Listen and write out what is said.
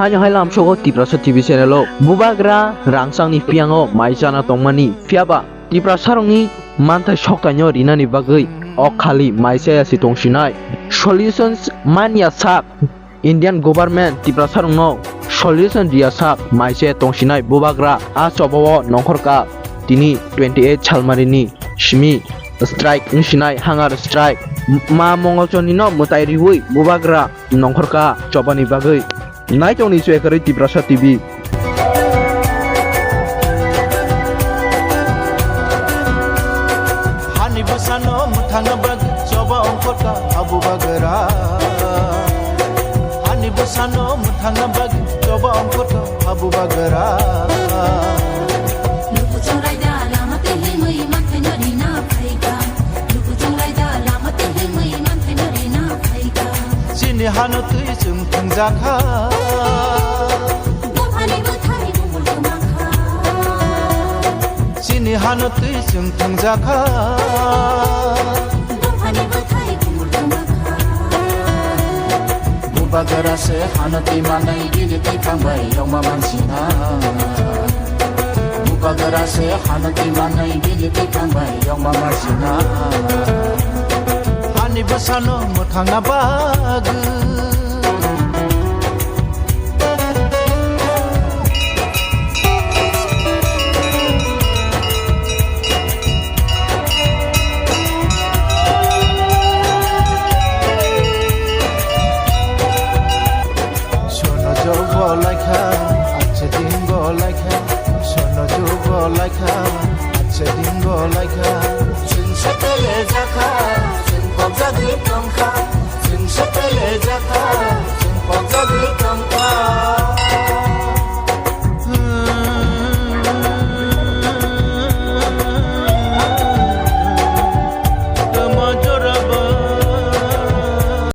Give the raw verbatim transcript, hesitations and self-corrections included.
Haino hai lamsogo Tiprasa T V channel o bubagra rangchakni phiyango mai chana tongmani, phiyaba Tiprasarokni manthai soktaino rinani bagwi o khali mai chaya si tongsinai. Solutions manya sak Indian government Tiprasarokno solution riya sak mai se tongsinai bubagra a chobao nongkhorka tini twenty eight salmarini simi strike wngsinai hunger strike. Ma Mongolchornino mwtai riwi bubagra nongkhorka chobani bagwi. Naitongni chwekari Tiprasa T V. Hani bwsano mwthangna bagwi choba ongkhorka abu bagra. Hani bwsano mwthangna bagwi choba ongkhorka abu bagra. Luku chongraida lama tei himwi manthai no rina phaika. Luku chongraida lama tei himwi manthai no rina phaika. Chini hano twi chwng thwngjakha. Dophani bwthai bumul kwmakha. Chini hano twi chwng thwngjakha. Dophani bwthai bumul kwmakha. Bubagra se hano twi manai bini twi thangbai yongma mansina. Bubagra se hano twi manai bini twi thangbai yongma mansina. Hani bwsano mwthangna bagwi. Sono jogo laikha, ache dingo laikha. Sono jogo laikha, ache dingo laikha. Chwng sepele jakha, chwng kok jagwi tongkha. Chwng sepele jakha, chwng kok jagwi tongkha.